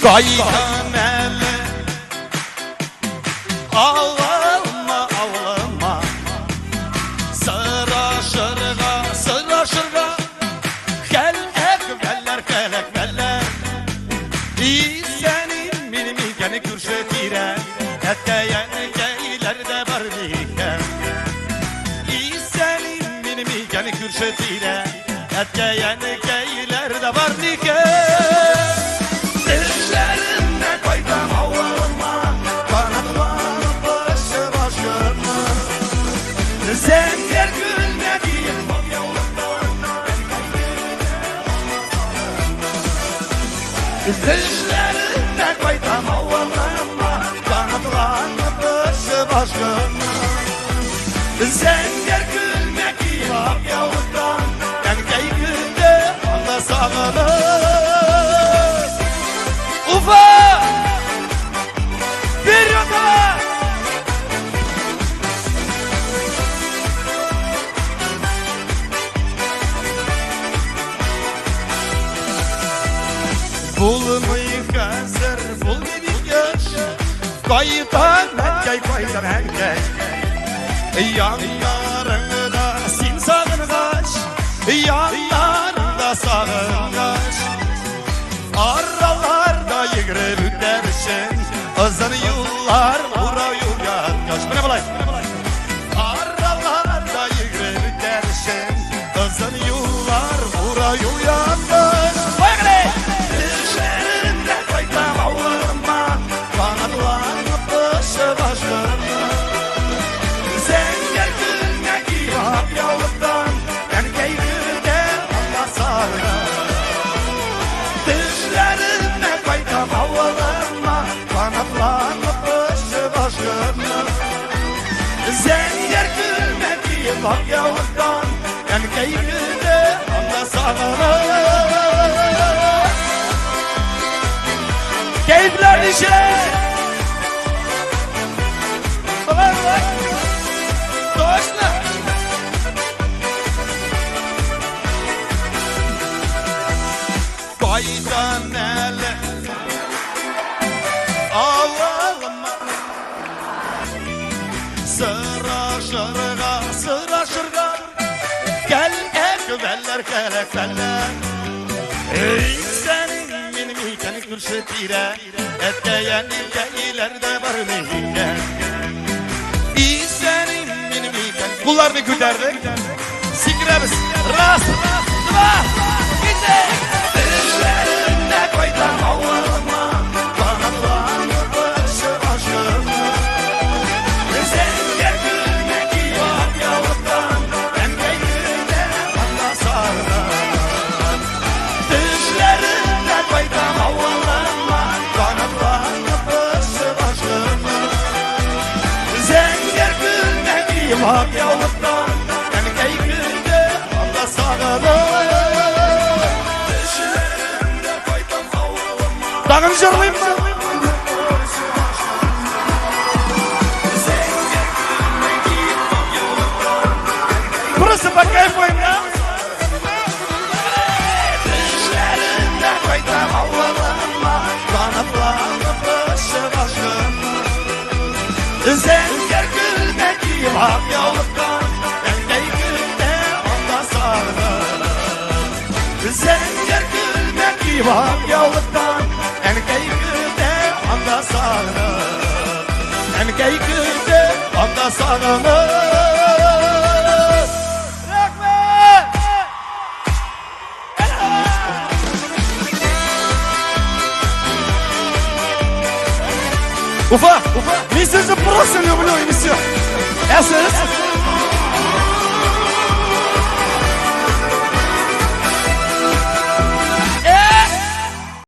Кайтам әле авылыма, авылыма. Сорашырга, сорашырга хәл әхвәлләр, хәл әхвәлләр. Исән имин микән күрше тирә, әткәй әнкәйләр дә бар микән? Исән имин микән күрше тирә, әткәй әнкәйләр дә бар микән? Төшләремдә кайтам авылыма, канатланып очып ашкынып. Зәңгәр күлмәк киеп, ак яулыктан, төшләремдә кайтам авылыма, канатланып очып ашкынып. Зәңгәр күлмәк киеп, ак яулыктан, әнкәй көтә анда сагынып. Уфа! Вперед давай! Булмый хәзер, булмый бик яшь. Кайтам, әнкәй, кайтам, әнкәй. Яннарыңда син сагынгач, яннарыңда сагынгач. Араларда йөгереп үтәр өчен озын юллар урау юл яткач. Менә болай. Араларда йөгереп үтәр өчен озын юллар урау юл яткач. Поехали! Төшләремдә кайтам авылыма, канатланып очып ашкынып. Зәңгәр күлмәк киеп, ак яулыктан, әнкәй көтә анда сагынып. Төшләремдә кайтам авылыма, канатланып очып ашкынып. Зәңгәр күлмәк киеп, ак яулыктан, әнкәй көтә анда сагынып. Кәефләр ничек? Давай, давай. Точно? Кайтам әле авылыма, сорашырга, сорашырга хәл әхвәлләр, хәл әхвәлләр. Исән имин микән күрше тирә, әткәй әнкәйләр дә бар микән? Исән имин микән? Кулларны күтәрдек. Сикерәбез. Раз, два, киттек! Төшләремдә кайтам авылыма, канатланып очып ашкынып. Зәңгәр күлмәк киеп, ак яулыктан, әнкәй көтә анда сагынып. Төшләремдә кайтам авылыма, канатланып очып ашкынып. Зәңгәр күлмәк киеп, ак яулыктан, әнкәй көтә анда сагынып. Төшләремдә кайтам авылыма. Тагын җырлыйммы? Зәңгәр күлмәк киеп, ак яулыктан, Просто покайфуем, да? Төшләремдә кайтам авылыма, канатланып очып ашкынып. Зәңгәр күлмәк киеп, ак яулыктан, әнкәй көтә анда сагынып. Зәңгәр күлмәк киеп, ак яулыктан, әнкәй көтә анда сагынып. Әнкәй көтә анда сагынып. Рәхмәт! Уфа, Уфа, мин сезне просто люблю, и все. Ә сез?